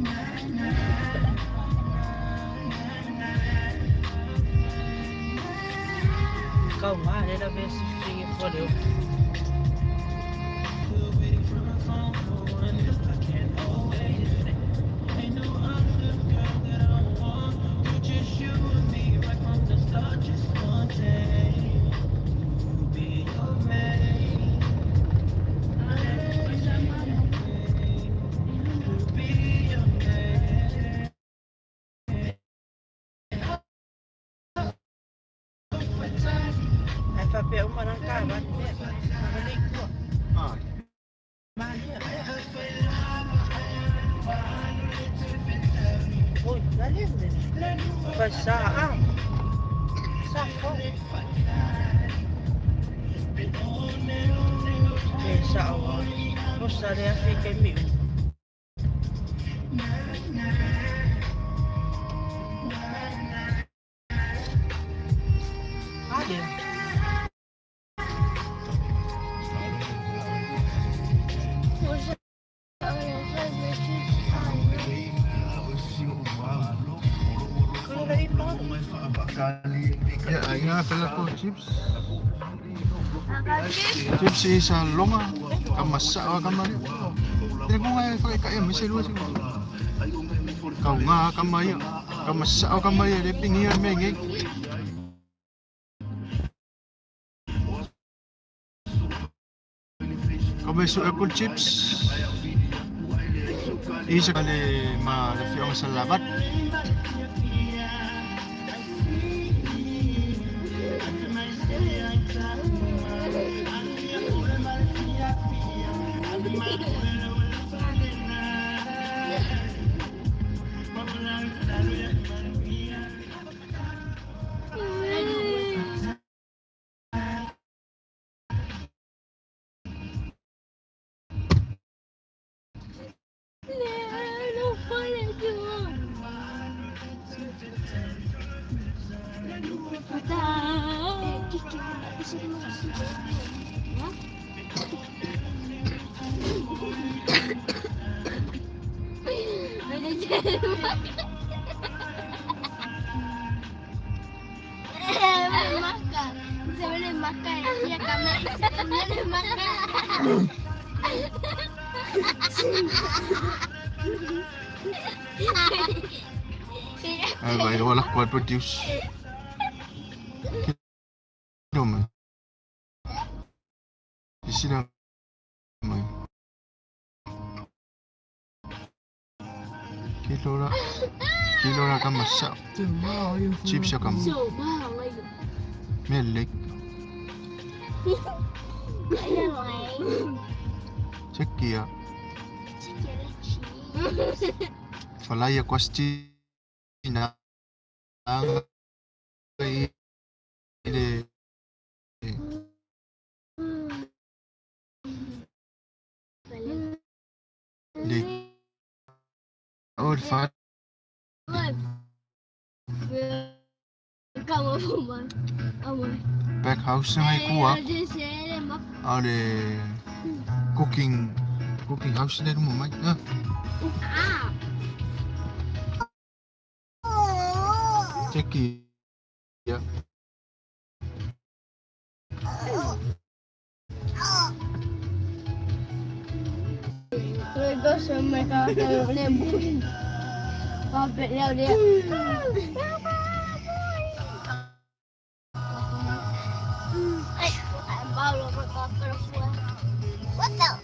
Be Kau ngā le la vesi fingi fo le o. Ai faapea uma na kaavale lea. Fagalei tua. Ah. Malia lea. Oi, la lele. Fa sa ah. Sa fo. E sa o. O sa le afi ke miu. Ale. Kaya la ipa. Ya, inga pala ko chips. Chips isa longa kamasa wa kamari. Tiri ko nga ka ka em se lu se. Kau nga kamaya. Kamasa wa kamaya le pingi me ngi. Kame su apple chips. Isa kale ma le fiong sa labat. Se ve makan. Ya kami se ve makan. Ay, ba wala ko produce. Kilo man. Sila mai. Kilo la. Kilo la kamasa. Chips ya kam. Melek. Chekia. Falaya kwastina. Ile le Olfa back house ngai kuwa ale cooking cooking house le mo mai ah chekia. What the?